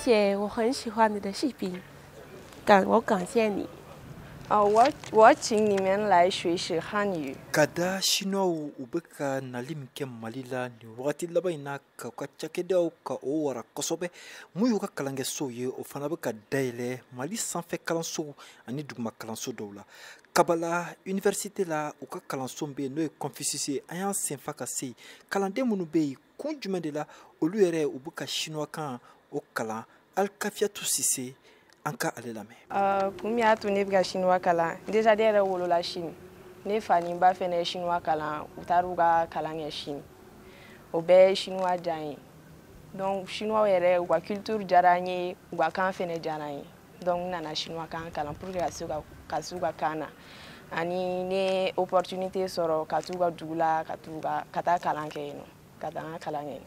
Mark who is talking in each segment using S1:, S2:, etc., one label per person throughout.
S1: 谢，我很喜欢你的视频，我感谢你。
S2: 哦，我请你们来学习汉语。
S3: Ka da Chinoisw u bɛ ka nali min kɛ Mali la nin wagati laban in na, ka u ka cakɛdaw ka o wara kosɛbɛ, mun y'u ka kalankɛsow ye, o fana bɛ ka dayɛlɛ Mali sanfɛ kalansow ani duguma kalanso dɔw la. Kabala Université la, u ka kalanso bɛ yen, n'o ye Confucius ye. An y'an senfa ka se yen. Kalanden minnu bɛ yen, kun jumɛn de la olu yɛrɛ u bɛ ka chinois kan o kalan? Alikafiyatu Sise, an ka ale lamɛn.
S2: Kun min y'a to ne bɛ ka chinois kalan, déjà ne yɛrɛ wolola Chine. Ne fa ni n ba fɛnɛ ye chinois kalan, u taar'u ka kalan kɛ Chine. O bɛɛ ye chinois diya n ye. Donc chinois yɛrɛ, u ka culture diyara n ye, u ka kan fɛnɛ diyara n ye. Donc n nana chinois kan kalan pour que ka se u ka kan na. Ani ne ye opportunité sɔrɔ ka t'u ka dugu la, ka taa kalan kɛ yen nɔ, ka taa n ka kalan kɛ yen.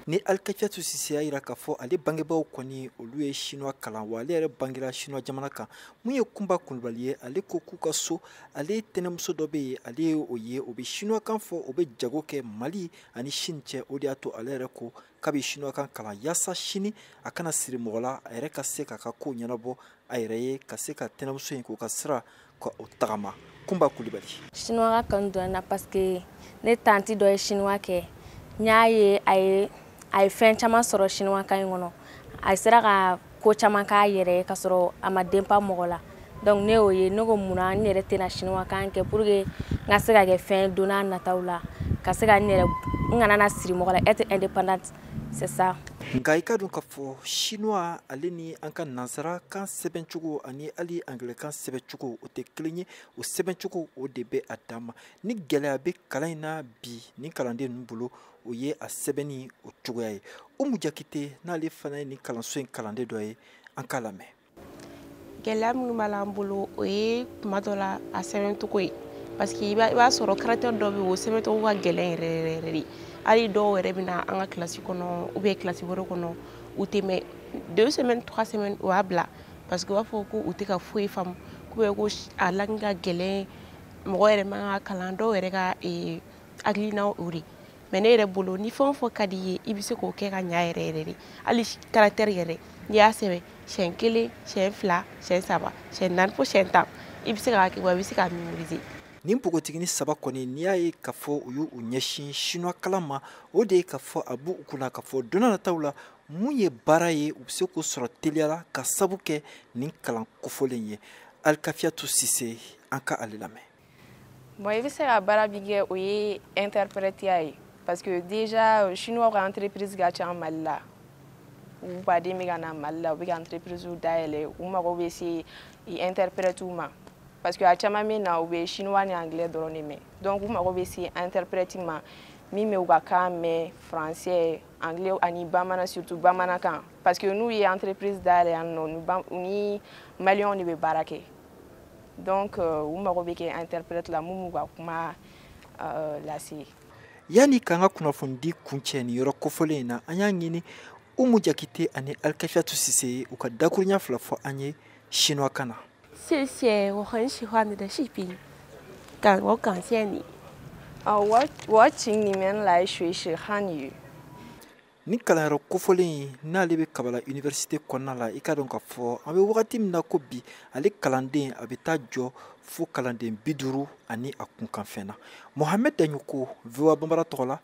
S3: Ni Alikafiyatu Sise y'a yira k'a fɔ ale bangebaaw kɔni, olu ye chinois kalan, wa ale yɛrɛ bangera chinois jamana kan. Mun ye Kunba Kulubali ye, ale ko k'u ka so, ale tɛnɛmuso dɔ bɛ yen, ale ye o ye, o bɛ chinois kan fɔ, o bɛ jago kɛ Mali ani Chine cɛ. O de y'a to ale yɛrɛ ko k'a bɛ chinois kan kalan, yaasa sini a kana siri mɔgɔ la, a yɛrɛ ka se k'a ka kow ɲɛnabɔ a yɛrɛ ye, ka se ka tɛnɛmuso in k'o ka sira ka o tagama. Kunba Kulubali.
S4: Chinois ka kanu donna n na parce que ne tantie dɔ ye chinois kɛ. N y'a ye a ye fɛn caman sɔrɔ chinois kan in kɔnɔ. A sera ka ko caman k'a yɛrɛ ye ka sɔrɔ a ma dépend mɔgɔ la. Donc ne y'o ye, ne ko munna n yɛrɛ tɛna chinois kan kɛ pour que n ka se ka kɛ fɛn don n'a nataw la, ka se ka n yɛrɛ, n kana na siri mɔgɔ la, être indépendante, c'est ça.
S3: Nka i ka dɔn k'a fɔ chinois ale ni an ka nansara kan sɛbɛncogo ani hali angilɛkan sɛbɛncogo, o tɛ kelen ye. O sɛbɛncogo, o de bɛ a dan ma. Ni gɛlɛya bɛ kalan in na bi ni kalanden ninnu bolo, o ye a sɛbɛnni o cogoya ye. Umu Jakite, n'ale fana ye nin kalanso in kalanden dɔ ye, an k'a lamɛn.
S1: Gɛlɛya minnu b'a la an bolo, o ye tuma dɔ la a sɛbɛncogo ye, parce que i b'a sɔrɔ caractère dɔ bɛ yen, o sɛbɛncogo ka gɛlɛn yɛrɛ yɛrɛ yɛrɛ de. Hali dɔw yɛrɛ bɛ na an ka kilasi kɔnɔ ou bien kilasi wɛrɛ kɔnɔ, u tɛ mɛn 2 semaines, 3 semaines, u b'a bila, parce que u b'a fɔ ko u tɛ ka foyi faamu, ou bien ko a langue ka gɛlɛn, mɔgɔ yɛrɛ man ka kalan. Dɔw yɛrɛ ka hakilina o de. Mais ne yɛrɛ bolo, ni fɛn o fɛn ka di i ye, i bɛ se k'o kɛ ka ɲa yɛrɛ yɛrɛ de. Hali caractère yɛrɛ, n'i y'a sɛbɛn siɲɛ kelen, siɲɛ fila, siɲɛ saba, siɲɛ naani, fo siɲɛ 10, i bɛ se k'a kɛ, wa i bɛ se k'a mémoriser.
S3: Nin npogotigini saba kɔni, n'i y'a ye k'a fɔ u y'u ɲɛsin chinois kalan ma, o de ye k'a fɔ a b'u kunna k'a fɔ don n'a nataw la, mun ye baara ye, u bɛ se k'o sɔrɔ teliya la ka sabu kɛ nin kalan kofɔlen ye. Alikafiyatu Sise, an ka ale lamɛn.
S2: Bon, i bɛ se ka baara min kɛ, o ye interprète ya ye, parce que déjà chinois ka entreprise ka ca Mali la. U baden bɛ ka na Mali la, u bɛ ka entreprise dayɛlɛ, u mago bɛ se interprète ma, parce que a caman bɛ na, u bɛ chinois ni anglais dɔrɔn de mɛn. Donc u mago bɛ se interprète ma min bɛ u ka kan mɛn, français, anglais ani bamanan, surtout bamanankan, parce que n'u ye entreprise dayɛlɛ yan nɔ, u ni maliyɛnw de bɛ baara kɛ. Donc u mago bɛ kɛ interprète la mun b'u ka kuma lase.
S3: Yanni k'an ka kunnafonidi kuncɛ nin yɔrɔ kofɔlen in na, an y'a ɲini Umu Jakite ani Alikafiyatu Sise, u ka dakuruɲa fila fɔ an ye chinois kan na.
S1: 谢谢，我很喜欢你的视频，我感谢你。
S2: 哦，我请你們來學習漢語。
S3: Ni kalanyɔrɔ kofɔlen in, n'ale bɛ Kabala Université kɔnɔna la, i ka dɔn k'a fɔ an bɛ wagati min na ko bi, ale kalanden a bɛ taa jɔ fo kalanden 50 ani a kunkanfɛn na. Mohamɛd Daɲoko, VOA Banbara tɔgɔ la,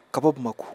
S3: ka bɔ Bamako.